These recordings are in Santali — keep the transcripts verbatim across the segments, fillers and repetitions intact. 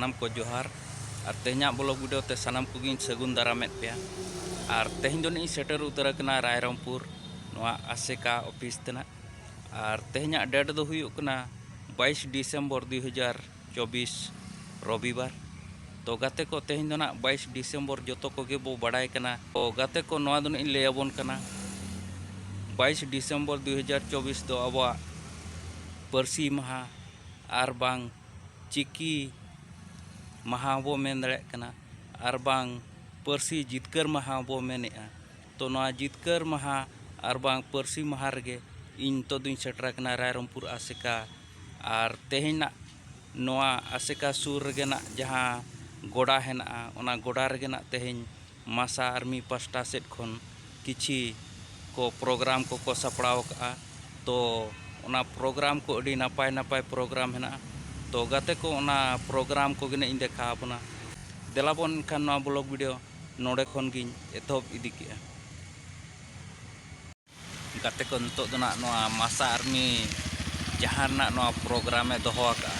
ᱥᱟᱱᱟᱢ ᱠᱚ ᱡᱚᱦᱟᱨ᱾ ᱟᱨ ᱛᱮᱦᱮᱧᱟᱜ ᱵᱞᱚᱜ ᱵᱷᱤᱰᱤᱭᱳ ᱛᱮ ᱥᱟᱱᱟᱢ ᱠᱚᱜᱮᱧ ᱥᱟᱹᱜᱩᱱ ᱫᱟᱨᱟᱢᱮᱫ ᱯᱮᱭᱟ᱾ ᱟᱨ ᱛᱮᱦᱮᱧ ᱫᱚ ᱱᱤᱡ ᱤᱧ ᱥᱮᱴᱮᱨ ᱩᱛᱟᱹᱨ ᱟᱠᱟᱱᱟ ᱨᱟᱭᱨᱚᱝᱯᱩᱨ, ᱱᱚᱣᱟ ᱟᱥᱮᱠᱟ ᱚᱯᱷᱤᱥ ᱛᱮᱱᱟᱜ᱾ ᱟᱨ ᱛᱮᱦᱮᱧᱟᱜ ᱰᱮᱴ ᱫᱚ ᱦᱩᱭᱩᱜ ᱠᱟᱱᱟ ᱵᱟᱭᱤᱥ ᱰᱤᱥᱮᱢᱵᱚᱨ ᱫᱩᱭ ᱦᱟᱡᱟᱨ ᱪᱚᱵᱵᱤᱥ, ᱨᱚᱵᱤᱵᱟᱨ᱾ ᱛᱚ ᱜᱟᱛᱮ ᱠᱚ, ᱛᱮᱦᱮᱧ ᱫᱚ ᱱᱟᱜ ᱵᱟᱭᱤᱥ ᱰᱤᱥᱮᱢᱵᱚᱨ ᱡᱚᱛᱚ ᱠᱚᱜᱮ ᱵᱚ ᱵᱟᱲᱟᱭ ᱠᱟᱱᱟ᱾ ᱛᱚ ᱜᱟᱛᱮ ᱠᱚ, ᱱᱚᱣᱟ ᱫᱚ ᱱᱟᱜ ᱤᱧ ᱞᱟᱹᱭ ᱟᱵᱚᱱ ᱠᱟᱱᱟ, ᱵᱟᱭᱤᱥ ᱰᱤᱥᱮᱢᱵᱚᱨ ᱫᱩᱭ ᱦᱟᱡᱟᱨ ᱪᱚᱵᱵᱤᱥ ᱫᱚ ᱟᱵᱚᱣᱟᱜ ᱯᱟᱹᱨᱥᱤ ᱢᱟᱦᱟ ᱟᱨ ᱵᱟᱝ ᱪᱤᱠᱤ ᱢᱟᱦᱟ ᱦᱚᱸᱵᱚ ᱢᱮᱱ ᱫᱟᱲᱮᱭᱟᱜ ᱠᱟᱱᱟ, ᱟᱨ ᱵᱟᱝ ᱯᱟᱹᱨᱥᱤ ᱡᱤᱛᱠᱟᱹᱨ ᱢᱟᱦᱟ ᱵᱚ ᱢᱮᱱᱮᱜᱼᱟ᱾ ᱛᱚ ᱱᱚᱣᱟ ᱡᱤᱛᱠᱟᱹᱨ ᱢᱟᱦᱟ ᱟᱨ ᱵᱟᱝ ᱯᱟᱹᱨᱥᱤ ᱢᱟᱦᱟ ᱨᱮᱜᱮ ᱤᱧ ᱱᱤᱛᱚᱜ ᱫᱚᱧ ᱥᱮᱴᱮᱨ ᱟᱠᱟᱱᱟ ᱨᱟᱭᱨᱚᱝᱯᱩᱨ ᱟᱥᱮᱠᱟ᱾ ᱟᱨ ᱛᱮᱦᱮᱧ ᱱᱟᱜ ᱱᱚᱣᱟ ᱟᱥᱮᱠᱟ ᱥᱩᱨ ᱨᱮᱜᱮ ᱱᱟᱜ ᱡᱟᱦᱟᱸ ᱜᱚᱰᱟ ᱦᱮᱱᱟᱜᱼᱟ, ᱚᱱᱟ ᱜᱚᱰᱟ ᱨᱮᱜᱮ ᱱᱟᱜ ᱛᱮᱦᱮᱧ ᱢᱟᱥᱟ ᱟᱨᱢᱤ ᱯᱟᱥᱴᱟ ᱥᱮᱫ ᱠᱷᱚᱱ ᱠᱤᱪᱷᱤ ᱠᱚ ᱯᱨᱳᱜᱨᱟᱢ ᱠᱚᱠᱚ ᱥᱟᱯᱲᱟᱣ ᱟᱠᱟᱫᱼᱟ᱾ ᱛᱚ ᱚᱱᱟ ᱯᱨᱳᱜᱨᱟᱢ ᱠᱚ ᱟᱹᱰᱤ ᱱᱟᱯᱟᱭ ᱱᱟᱯᱟᱭ ᱯᱨᱳᱜᱨᱟᱢ ᱦᱮᱱᱟᱜᱼᱟ᱾ ᱛᱚ ᱜᱟᱛᱮ ᱠᱚ, ᱚᱱᱟ ᱯᱨᱳᱜᱨᱟᱢ ᱠᱚᱜᱮ ᱱᱟᱜ ᱤᱧ ᱫᱮᱠᱷᱟᱣ ᱟᱵᱚᱱᱟ᱾ ᱫᱮᱞᱟ ᱵᱚᱱ ᱮᱱᱠᱷᱟᱱ ᱱᱚᱣᱟ ᱵᱞᱚᱜ ᱵᱷᱤᱰᱤᱭᱳ ᱱᱚᱰᱮ ᱠᱷᱚᱱ ᱜᱤᱧ ᱮᱛᱚᱦᱚᱵ ᱤᱫᱤ ᱠᱮᱜᱼᱟ᱾ ᱜᱟᱛᱮ ᱠᱚ, ᱱᱤᱛᱚᱜ ᱫᱚ ᱱᱟᱜ ᱱᱚᱣᱟ ᱢᱟᱥᱟ ᱟᱨᱢᱤ ᱡᱟᱦᱟᱸ ᱨᱮᱱᱟᱜ ᱱᱚᱣᱟ ᱯᱨᱳᱜᱨᱟᱢ ᱮ ᱫᱚᱦᱚ ᱟᱠᱟᱫᱼᱟ,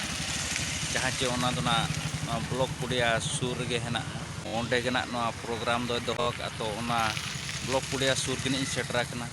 ᱡᱟᱦᱟᱸ ᱪᱮ ᱚᱱᱟ ᱫᱚ ᱱᱟᱜ ᱱᱚᱣᱟ ᱵᱞᱚᱠ ᱯᱩᱲᱤᱭᱟ ᱥᱩᱨ ᱨᱮᱜᱮ ᱦᱮᱱᱟᱜᱼᱟ, ᱚᱸᱰᱮ ᱜᱮ ᱱᱟᱜ ᱱᱚᱣᱟ ᱯᱨᱳᱜᱨᱟᱢ ᱫᱚᱭ ᱫᱚᱦᱚ ᱟᱠᱟᱫᱼᱟ᱾ ᱛᱚ ᱚᱱᱟ ᱵᱞᱚᱠ ᱯᱩᱲᱤᱭᱟ ᱥᱩᱨ ᱜᱮ ᱱᱟᱜ ᱤᱧ ᱥᱮᱴᱮᱨ ᱟᱠᱟᱱᱟ᱾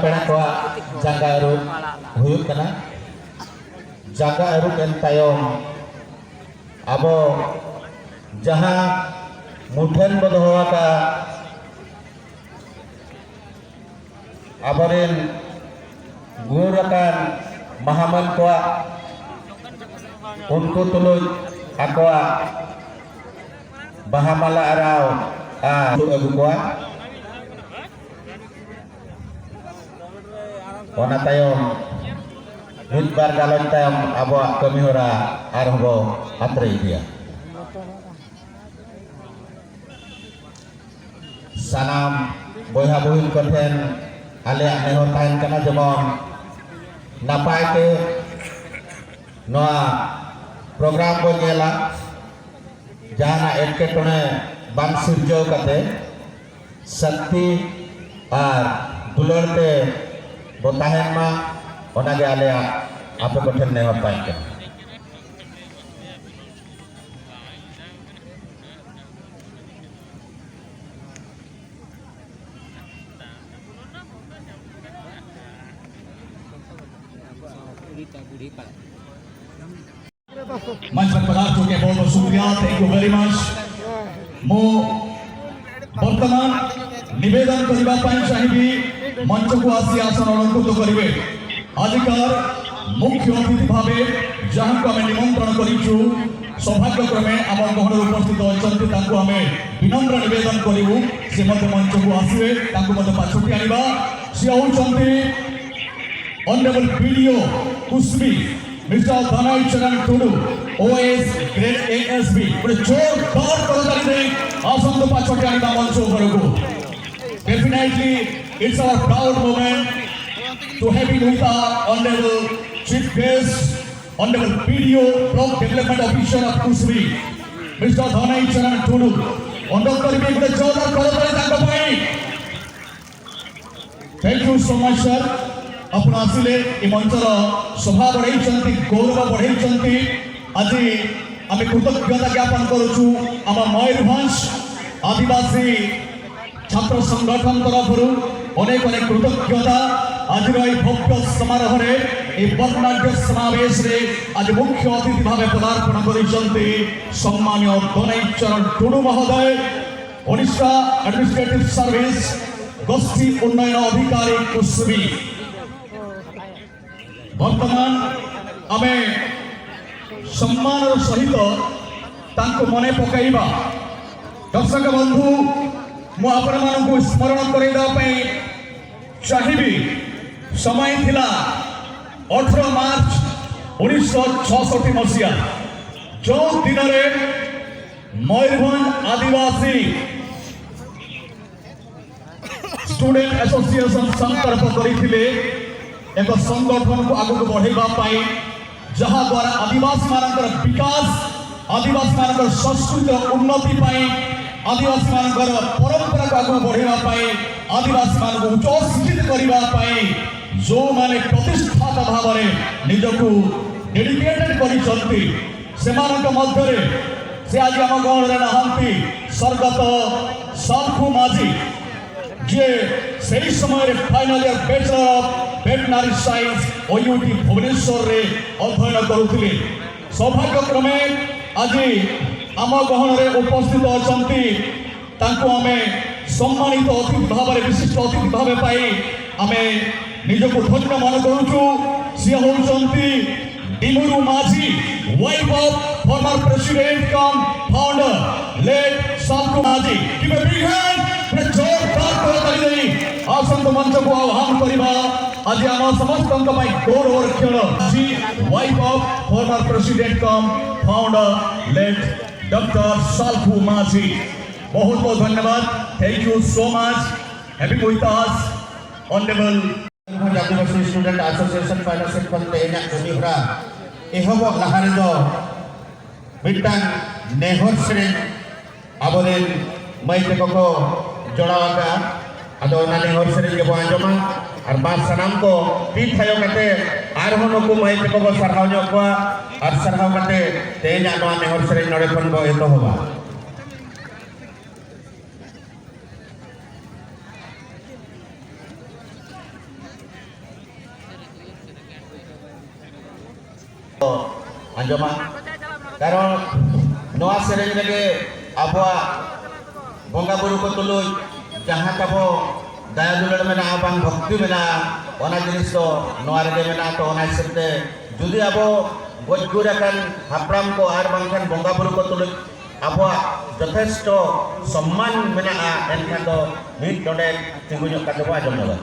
ᱯᱮᱲᱟ ᱠᱚᱣᱟᱜ ᱡᱟᱸᱜᱟ ᱟᱹᱨᱩᱵ ᱦᱩᱭᱩᱜ ᱠᱟᱱᱟ᱾ ᱡᱟᱸᱜᱟ ᱟᱹᱨᱩᱵ ᱮᱱ ᱛᱟᱭᱚᱢ ᱟᱵᱚ ᱡᱟᱦᱟᱸ ᱢᱩᱴᱷᱟᱹᱱ ᱵᱚ ᱫᱚᱦᱚ ᱟᱠᱟᱫ ᱟᱵᱚᱨᱮᱱ ᱜᱩᱨ ᱟᱠᱟᱱ ᱢᱟᱦᱟᱢᱟᱹᱱ ᱠᱚᱣᱟᱜ ᱩᱱᱠᱩ ᱛᱩᱞᱩᱡ ᱟᱠᱚᱣᱟᱜ ᱵᱟᱦᱟ ᱢᱟᱞᱟ ᱟᱨᱟᱣ ᱟᱨ ᱟᱹᱜᱩ ᱠᱚᱣᱟ᱾ ᱚᱱᱟ ᱛᱟᱭᱚᱢ ᱢᱤᱫ ᱵᱟᱨ ᱜᱟᱞᱚᱪ ᱛᱟᱭᱚᱢ ᱟᱵᱚᱣᱟᱜ ᱠᱟᱹᱢᱤ ᱦᱚᱨᱟ ᱟᱨᱦᱚᱸ ᱵᱚ ᱟᱛᱨᱮ ᱤᱫᱤᱭᱟ᱾ ᱥᱟᱱᱟᱢ ᱵᱚᱭᱦᱟ ᱵᱩᱦᱤᱱ ᱠᱚᱴᱷᱮᱱ ᱟᱞᱮᱭᱟᱜ ᱱᱮᱦᱚᱨ ᱛᱟᱦᱮᱱ ᱠᱟᱱᱟ, ᱡᱮᱢᱚᱱ ᱱᱟᱯᱟᱭ ᱛᱮ ᱱᱚᱣᱟ ᱯᱨᱳᱜᱨᱟᱢ ᱵᱚ ᱧᱮᱞᱟ, ᱡᱟᱦᱟᱱᱟᱜ ᱮᱴᱠᱮᱴᱚᱬᱮ ᱵᱟᱝ ᱥᱤᱨᱡᱟᱹᱣ ᱠᱟᱛᱮ ᱥᱟᱹᱱᱛᱤ ᱟᱨ ᱫᱩᱞᱟᱹᱲ ᱛᱮ ᱵᱚ ᱛᱟᱦᱮᱱ ᱢᱟ, ᱚᱱᱟᱜᱮ ᱟᱞᱮᱭᱟᱜ ᱟᱯᱮ ᱠᱚᱴᱷᱮᱱ ᱱᱮᱦᱚᱨ ᱛᱟᱦᱮᱱ ᱠᱟᱱᱟ᱾ मंच पर पधार चुके हैं, बहुत बहुत शुक्रिया, thank you very much। ମୁଁ ବର୍ତ୍ତମାନ ନିବେଦନ କରିବା ପାଇଁ ଚାହିଁବି ମଞ୍ଚକୁ ଆସି ଆସନ ଅଳଙ୍କୃତ କରିବେ ଆଜିକାର ମୁଖ୍ୟ ଅତିଥି ଭାବେ ଯାହାଙ୍କୁ ଆମେ ନିମନ୍ତ୍ରଣ କରିଛୁ। ସୌଭାଗ୍ୟକ୍ରମେ ଆମ ଗହଣରେ ଉପସ୍ଥିତ ଅଛନ୍ତି, ତାଙ୍କୁ ଆମେ ବିନମ୍ର ନିବେଦନ କରିବୁ ସେ ମଧ୍ୟ ମଞ୍ଚକୁ ଆସିବେ, ତାଙ୍କୁ ମଧ୍ୟ ପାଛୋଟି ଆଣିବା। ସିଏ ହେଉଛନ୍ତି Honorable B D O Kusbi, Mister Dhanai Charan Tudu, O S, Grade A S B। ଗୋଟେ ଜୋରଦାର କରତାଳି ଦେଇ ଆସନ୍ତୁ ପାଛୋଟି ଆଣିବା ମଞ୍ଚ ଉପରକୁ। Definitely, it's our proud moment to having with our Honorable Chief Guest, Honorable B D O, Block Development Officer of Kusbi, Mister Dhanai Charan Tudu। ଅନୁରୋଧ କରିବି ଗୋଟେ ଜୋରଦାର କରତାଳି ତାଙ୍କ ପାଇଁ। Thank you so much, sir। ଆପଣ ଆସିଲେ, ଏ ମଞ୍ଚର ଶୋଭା ବଢ଼େଇଛନ୍ତି, ଗୌରବ ବଢ଼େଇଛନ୍ତି। ଆଜି ଆମେ କୃତଜ୍ଞତା ଜ୍ଞାପନ କରୁଛୁ ଆମ ମୟୂରଭଞ୍ଜ ଆଦିବାସୀ ଛାତ୍ର ସଂଗଠନ ତରଫରୁ। ଅନେକ ଅନେକ କୃତଜ୍ଞତା। ଆଜିର ଏହି ଭବ୍ୟ ସମାରୋହରେ, ଏହି ବର୍ଣ୍ଣାଢ୍ୟ ସମାବେଶରେ ଆଜି ମୁଖ୍ୟ ଅତିଥି ଭାବେ ପଦାର୍ପଣ କରିଛନ୍ତି ସମ୍ମାନୀୟ ଦନେଇ ଚରଣ ଟୁଡୁ ମହୋଦୟ, ଓଡ଼ିଶା ଆଡମିନିଷ୍ଟ୍ରେଟିଭ ସର୍ଭିସ ଗୋଷ୍ଠୀ ଉନ୍ନୟନ ଅଧିକାରୀ କୁସୁମୀ। ବର୍ତ୍ତମାନ ଆମେ ସମ୍ମାନର ସହିତ ତାଙ୍କୁ ମନେ ପକାଇବା। ଦର୍ଶକ ବନ୍ଧୁ, ମୁଁ ଆପଣମାନଙ୍କୁ ସ୍ମରଣ କରାଇଦେବା ପାଇଁ ଚାହିଁବି, ସମୟ ଥିଲା ଅଠର ମାର୍ଚ୍ଚ ଉଣେଇଶହ ଛଅଷଠି ମସିହା, ଯେଉଁ ଦିନରେ ମୟୂରଭଞ୍ଜ ଆଦିବାସୀ ଷ୍ଟୁଡେଣ୍ଟ ଆସୋସିଏସନ ସଂକଳ୍ପ କରିଥିଲେ ଏକ ସଂଗଠନକୁ ଆଗକୁ ବଢ଼ାଇବା ପାଇଁ, ଯାହାଦ୍ୱାରା ଆଦିବାସୀମାନଙ୍କର ବିକାଶ, ଆଦିବାସୀମାନଙ୍କର ସଂସ୍କୃତିର ଉନ୍ନତି ପାଇଁ, ଆଦିବାସୀମାନଙ୍କର ପରମ୍ପରାକୁ ଆଗକୁ ବଢ଼ାଇବା ପାଇଁ, ଆଦିବାସୀମାନଙ୍କୁ ଉଚ୍ଚ ଶିକ୍ଷିତ କରିବା ପାଇଁ ଯେଉଁମାନେ ପ୍ରତିଷ୍ଠାତ ଭାବରେ ନିଜକୁ ଡେଡିକେଟେଡ୍ କରିଛନ୍ତି, ସେମାନଙ୍କ ମଧ୍ୟରେ ସେ ଆଜି ଆମ ଗହଣରେ ନାହାନ୍ତି, ସ୍ୱର୍ଗତ ସାଲଖୁ ମାଝୀ, ଯିଏ ସେହି ସମୟରେ final year bachelor of veterinary science OUT ଭୁବନେଶ୍ୱରରେ ଅଧ୍ୟୟନ କରୁଥିଲେ। ସୌଭାଗ୍ୟକ୍ରମେ ଆଜି ଆମ ଗହଣରେ ଉପସ୍ଥିତ ଅଛନ୍ତି। ତାଙ୍କୁ ଆମେ ସମ୍ମାନିତ ଅତିଥି ଭାବରେ, ବିଶିଷ୍ଟ ଅତିଥି ଭାବେ ପାଇ ଆମେ ନିଜକୁ ଧନ୍ୟ ମନେ କରୁଛୁ। ସିଏ ହେଉଛନ୍ତି Dimuru Majhi, wife of former president cum founder late Salkhu Majhi. Give a big hand, ଗୋଟେ ଜୋରଦାର କରତାଳି ଦେଇ ଆସନ୍ତୁ ମଞ୍ଚକୁ ଆହ୍ୱାନ କରିବା ଆଜି ଆମ ସମସ୍ତଙ୍କ ପାଇଁ ଗୌରବର କ୍ଷଣ। Ji, wife of former president cum founder late doctor Salkhu Majhi. ବହୁତ ବହୁତ ଧନ୍ୟବାଦ। Thank you so much. Having with us, Honorable Mayurbhanj Adivasi student association ᱯᱟᱦᱴᱟ ᱥᱮᱫ ᱠᱷᱚᱱ ᱛᱮᱦᱮᱧᱟᱜ ᱠᱟᱹᱢᱤ ᱦᱚᱨᱟ ᱮᱦᱚᱵᱚᱜ ᱞᱟᱦᱟ ᱨᱮᱫᱚ ᱢᱤᱫᱴᱟᱝ ᱱᱮᱦᱚᱨ ᱥᱮᱨᱮᱧ ᱟᱵᱚᱨᱮᱱ ᱢᱟᱹᱭ ᱛᱟᱠᱚ ᱠᱚ ᱡᱚᱲᱟᱣ ᱟᱠᱟᱫᱼᱟ᱾ ᱟᱫᱚ ᱚᱱᱟ ᱱᱮᱦᱚᱨ ᱥᱮᱨᱮᱧ ᱜᱮᱵᱚᱱ ᱟᱸᱡᱚᱢᱟ᱾ ᱟᱨ ᱢᱟ ᱥᱟᱱᱟᱢ ᱠᱚ ᱛᱤ ᱛᱷᱟᱭᱚ ᱠᱟᱛᱮ ᱟᱨᱦᱚᱸ ᱱᱩᱠᱩ ᱢᱟᱹᱭ ᱛᱟᱠᱚ ᱵᱚ ᱥᱟᱨᱦᱟᱣ ᱧᱚᱜ ᱠᱚᱣᱟ᱾ ᱟᱨ ᱥᱟᱨᱦᱟᱣ ᱠᱟᱛᱮ ᱛᱮᱦᱮᱧᱟᱜ ᱱᱚᱣᱟ ᱱᱮᱦᱚᱨ ᱥᱮᱨᱮᱧ ᱱᱚᱰᱮ ᱠᱷᱚᱱ ᱵᱚ ᱮᱛᱚᱦᱚᱵᱟ᱾ ᱡᱚᱢᱟ᱾ ᱠᱟᱨᱚᱱ ᱱᱚᱣᱟ ᱥᱮᱨᱮᱧ ᱨᱮᱜᱮ ᱟᱵᱚᱣᱟᱜ ᱵᱚᱸᱜᱟ ᱵᱩᱨᱩ ᱠᱚ ᱛᱩᱞᱩᱡ ᱡᱟᱦᱟᱸ ᱛᱟᱵᱚ ᱫᱟᱭᱟ ᱫᱩᱞᱟᱹᱲ ᱢᱮᱱᱟᱜᱼᱟ, ᱵᱟᱝ ᱵᱷᱚᱠᱛᱤ ᱢᱮᱱᱟᱜᱼᱟ, ᱚᱱᱟ ᱡᱤᱱᱤᱥ ᱫᱚ ᱱᱚᱣᱟ ᱨᱮᱜᱮ ᱢᱮᱱᱟᱜᱼᱟ᱾ ᱛᱚ ᱚᱱᱟ ᱦᱤᱥᱟᱹᱵ ᱛᱮ ᱡᱩᱫᱤ ᱟᱵᱚ ᱜᱚᱡ ᱜᱩᱨ ᱟᱠᱟᱱ ᱦᱟᱯᱲᱟᱢ ᱠᱚ ᱟᱨ ᱵᱟᱝᱠᱷᱟᱱ ᱵᱚᱸᱜᱟ ᱵᱩᱨᱩ ᱠᱚ ᱛᱩᱞᱩᱡ ᱟᱵᱚᱣᱟᱜ ᱡᱚᱛᱷᱮᱥᱴᱚ ᱥᱚᱢᱢᱟᱱ ᱢᱮᱱᱟᱜᱼᱟ, ᱮᱱᱠᱷᱟᱱ ᱫᱚ ᱢᱤᱫ ᱰᱚᱸᱰᱮ ᱛᱤᱸᱜᱩ ᱧᱚᱜ ᱠᱟᱛᱮ ᱵᱚ ᱟᱸᱡᱚᱢ ᱧᱚᱜᱟ᱾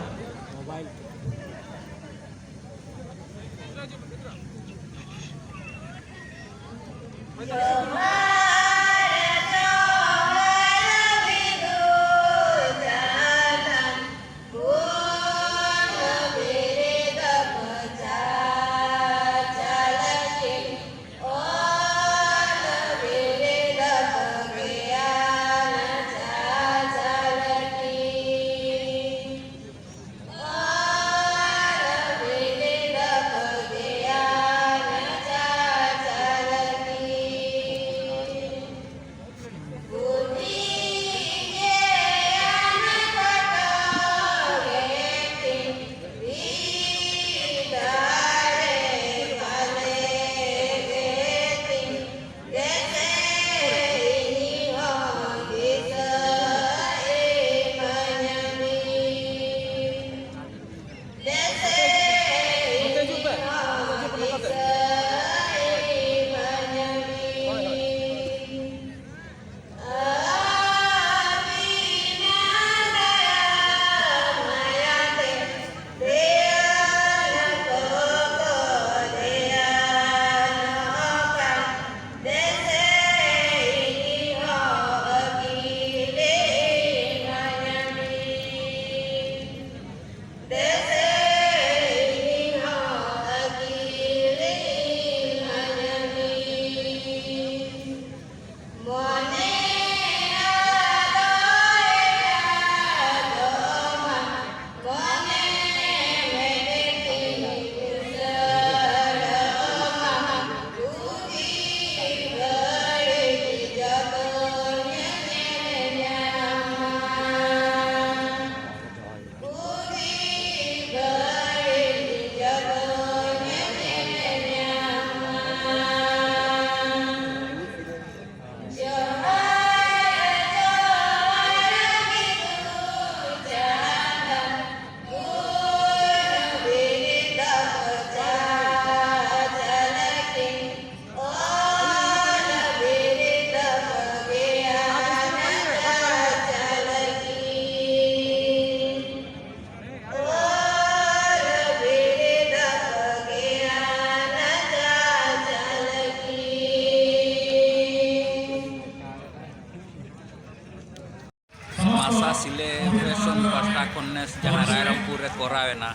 ᱟᱥᱟ ᱥᱤᱞᱮᱵᱨᱮᱥᱚᱱ ᱯᱟᱦᱴᱟ ᱠᱷᱚᱱ ᱱᱮᱥ ᱡᱟᱦᱟᱸ ᱨᱟᱭᱨᱚᱝᱯᱩᱨ ᱨᱮ ᱠᱚᱨᱟᱣ ᱮᱱᱟ,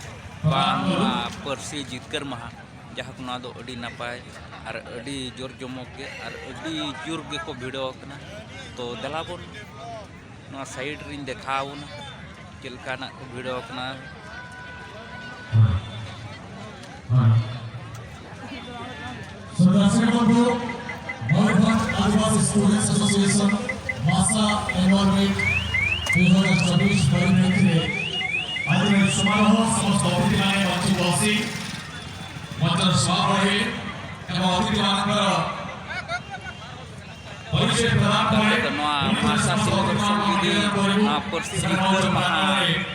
ᱵᱟᱝ, ᱱᱚᱣᱟ ᱯᱟᱹᱨᱥᱤ ᱡᱤᱛᱠᱟᱹᱨ ᱢᱟᱦᱟ, ᱡᱟᱦᱟᱸ ᱠᱚ ᱱᱚᱣᱟ ᱫᱚ ᱟᱹᱰᱤ ᱱᱟᱯᱟᱭ ᱟᱨ ᱟᱹᱰᱤ ᱡᱳᱨ ᱡᱚᱢᱚᱠ ᱜᱮ ᱟᱨ ᱟᱹᱰᱤ ᱡᱳᱨ ᱜᱮᱠᱚ ᱵᱷᱤᱲᱚ ᱟᱠᱟᱱᱟ᱾ ᱛᱚ ᱫᱮᱞᱟ ᱵᱚᱱ ᱱᱚᱣᱟ ᱥᱟᱭᱤᱰ ᱨᱤᱧ ᱫᱮᱠᱷᱟᱣ ᱟᱵᱚᱱᱟ ᱪᱮᱫ ᱞᱮᱠᱟᱱᱟᱜ ᱠᱚ ᱵᱷᱤᱲᱚ ᱟᱠᱟᱱᱟ᱾ ᱥᱚᱫᱚᱥᱥᱚ ᱵᱚᱱᱫᱷᱩ, ᱢᱚᱭᱩᱨᱵᱷᱚᱸᱡᱽ ᱟᱹᱫᱤᱵᱟᱹᱥᱤ ᱥᱴᱩᱰᱮᱱᱴᱥ ᱮᱥᱳᱥᱤᱭᱮᱥᱚᱱ ᱢᱟᱥᱟ ᱮᱱᱩᱣᱟᱞ ᱢᱤᱴ ᱫᱩ ᱦᱟᱡᱟᱨ ᱪᱚᱵᱵᱤᱥ ᱯᱚᱨᱤᱯᱨᱮᱠᱷᱤ ᱨᱮ ᱟᱹᱰᱤ ᱥᱚᱢᱟᱨᱳᱦ ᱥᱚᱢᱚᱥᱛᱚ ᱚᱛᱤᱛᱷᱤ ᱢᱟᱱᱮ ᱢᱚᱧᱪᱚ ᱵᱚᱥᱤ, ᱢᱚᱧᱪᱚ ᱥᱚᱵᱷᱟᱯᱚᱛᱤ ᱮᱵᱚᱝ ᱚᱛᱤᱛᱷᱤ ᱢᱟᱱ ᱠᱚ ᱟᱫᱚ ᱱᱚᱣᱟ ᱢᱟᱦᱟᱥᱟ ᱥᱤᱞᱮᱵᱨᱮᱥᱚᱱ ᱡᱩᱫᱤ ᱱᱚᱣᱟ ᱯᱟᱹᱨᱥᱤ ᱡᱤᱛᱠᱟᱹᱨ ᱢᱟᱦᱟ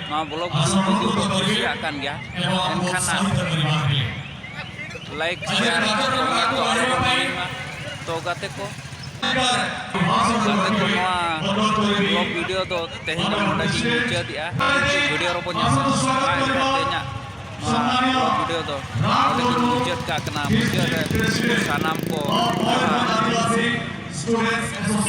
ᱱᱚᱣᱟ ᱵᱞᱚᱜ ᱵᱷᱤᱰᱤᱭᱳ ᱡᱩᱫᱤ ᱯᱮ ᱠᱩᱥᱤᱭᱟᱜ ᱠᱟᱱ ᱜᱮᱭᱟ, ᱮᱱᱠᱷᱟᱱ ᱞᱟᱭᱤᱠ, ᱥᱮᱭᱟᱨ, ᱠᱚᱢᱮᱱᱴ ᱫᱚ ᱟᱞᱚ ᱵᱚᱱ ᱦᱤᱲᱤᱧ ᱢᱟ᱾ ᱛᱚ ᱜᱟᱛᱮ ᱠᱚ, ᱜᱟᱛᱮ ᱠᱚ, ᱱᱚᱣᱟ ᱵᱞᱚᱜ ᱵᱷᱤᱰᱤᱭᱳ ᱫᱚ ᱛᱮᱦᱮᱧ ᱫᱚ ᱱᱚᱰᱮ ᱜᱤᱧ ᱢᱩᱪᱟᱹᱫᱮᱜᱼᱟ᱾ ᱵᱷᱤᱰᱤᱭᱳ ᱨᱮᱵᱚᱱ ᱧᱟᱯᱟᱢᱟ᱾ ᱢᱟ ᱮᱱᱠᱷᱟᱱ ᱛᱮᱦᱮᱧᱟᱜ ᱱᱚᱣᱟ ᱵᱷᱤᱰᱤᱭᱳ ᱫᱚ ᱱᱚᱰᱮ ᱜᱤᱧ ᱢᱩᱪᱟᱹᱫ ᱠᱟᱜ ᱠᱟᱱᱟ᱾ ᱢᱩᱪᱟᱹᱫ ᱨᱮ ᱥᱟᱱᱟᱢ ᱠᱚ ᱡᱚᱦᱟᱨ᱾